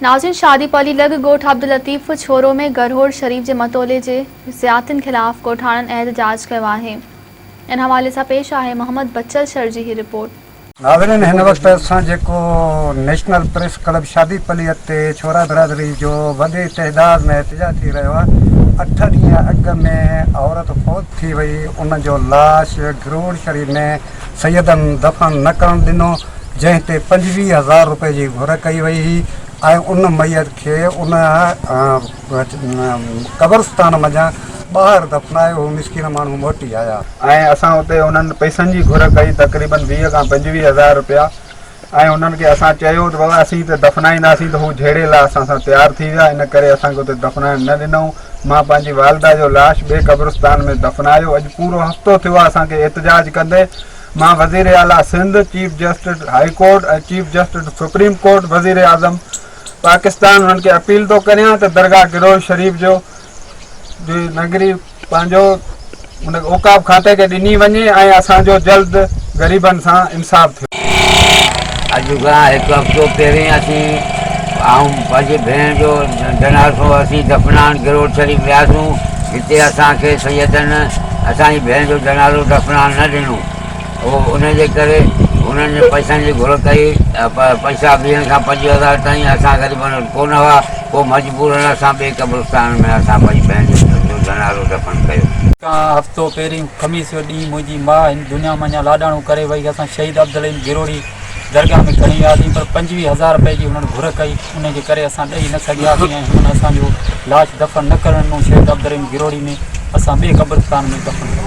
ناظرين شادي پلي لڳ ڳوٺ عبداللطيف ڇورو ۾ گرهوڙ شريف جي متولي جي زيادتين خلاف ڳوٺاڻن احتجاج ڪيو آهي ان حوالي سان پيش آهي محمد بچل شر جي هي رپورٽ. ناظرين هن وقت اسان جيڪو national press club Shadi Pali تي ڇورا برادري جو وڏي تعداد ۾ احتجاج ٿي رهيو آهي اٺ ڏينهن اڳ ۾ عورت فوت ٿي وئي ان جو لاش گرهوڙ شريف ۾ سيدن دفن نه ڪرڻ ڏنو، جنهن تي 25 هزار روپئي جي گهر ڪئي وئي هئي ۽ ان ميت کي ان قبرستان منجهان ٻاهر دفنائي هو مسڪين ماڻهو موٽي آيا. ۽ اسان اتي انهن پئسن جي گهر ڪئي تقريبن 20 کان 25 هزار روپيا ۽ انهن کي اسان چيو ته بابا اسين هتي دفنائينداسين ته هو جهيڙي لاء اسان سان تيار ٿي ويا ان ڪري اسان کي اتي دفنائڻ نه ڏنائون مان پنهنجي والده جو لاش ٻئي قبرستان ۾ دفنايو اڄ پورو هفتو ٿيو آهي اسان کي احتجاج ڪندي مان وزير اعليٰ Sindh chief justice high court ۽ chief justice supreme court وزير اعظم پاڪستان انهن کي اپيل ٿو ڪريان ته درگاهه گروه شريف جو جي نگري پنهنجو ان اوقاف کاتي کي ڏني وڃي ۽ اسان جو جلد غريبن سان انصاف ٿئي. اڄ کان هڪ هفتو پهرين اسين آئون پنهنجي ڀيڻ جو جنازو اسين دفنائڻ گروڙ شريف وياسون جتي اسان کي سيدن اسان جي ڀيڻ جو جنازو دفنائڻ نه ڏنو هو ان جي ڪري هنن پئسن جي گهر ڪئي پئسا ويهن کان 25 هزار تائين اسان غريبن وٽ ڪونه هئا پوء مجبورن اسان ٻئي قبرستان ۾ اسان پنهنجي ڀيڻ جو جنازو دفن ڪيو. کان هفتو پهرين خميس جو ڏينهن منهنجي ماء هن دنيا منجهان لاڏاڻو ڪري وئي اسان شهيد عبدالرحيم گروڙي درگاهه ۾ کڻي وياسين پر 25 هزار رپئي جي هنن گهر ڪئي ان جي ڪري اسان ڏئي نه سگهياسين ۽ هنن اسان جو لاش دفن نه ڪرڻ ڏنو شهيد عبدالرحيم گروڙي ۾ اسان ٻئي قبرستان ۾ دفن ڪيو.